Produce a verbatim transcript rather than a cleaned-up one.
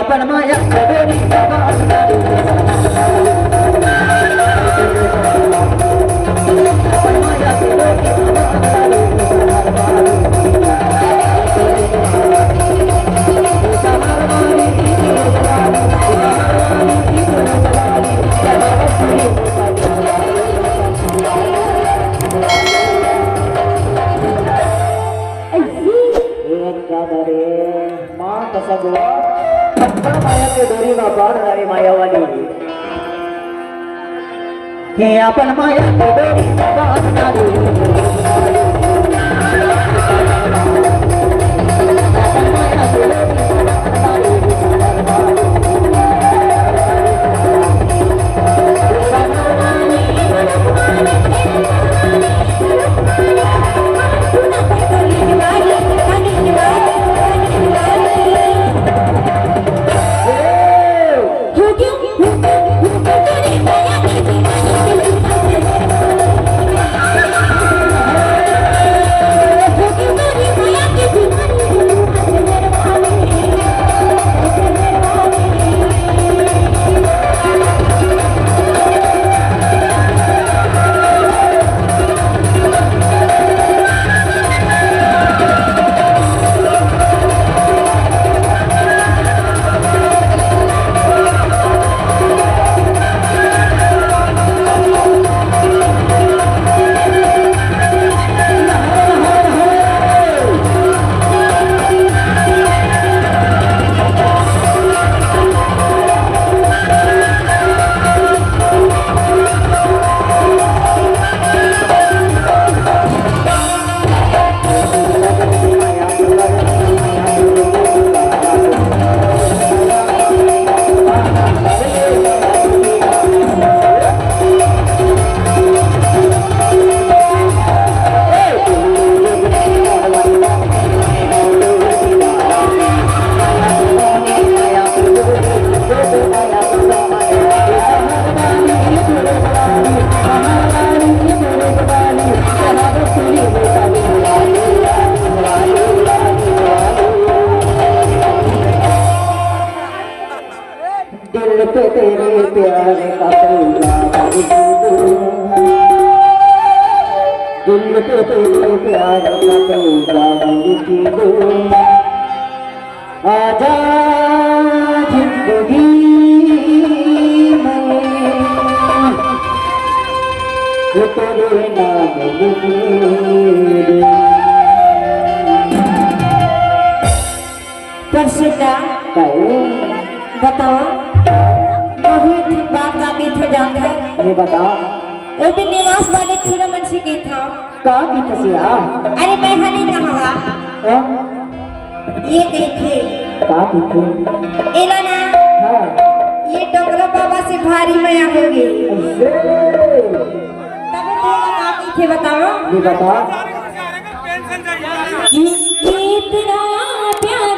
एक का दरे माँ कसगवा, अपन माया के डोरी मा बांध डारे माया वाली। हे अपन माया के डोरी मा बांध डारे। दिल पे तेरे प्यार का तूफान, दिल पे तेरे प्यार का तूफान की दो। आजा जिंदगी में, ये तेरे नाम लिख दे। परसुदा, काहे? बताओ। बहुत बात का बीच में जाता है। ये बता। वो भी निवास वाले थोड़ा मन से गई था। का की कसिया? अरे मैं हनी कहा। हाँ? ये कही थे। का की थे? एला ना। हाँ। ये डोकरा बाबा से भारी मया हो गई। अरे। तब तो बता की थे, बताओ। ये बता। कि-, कितना प्यार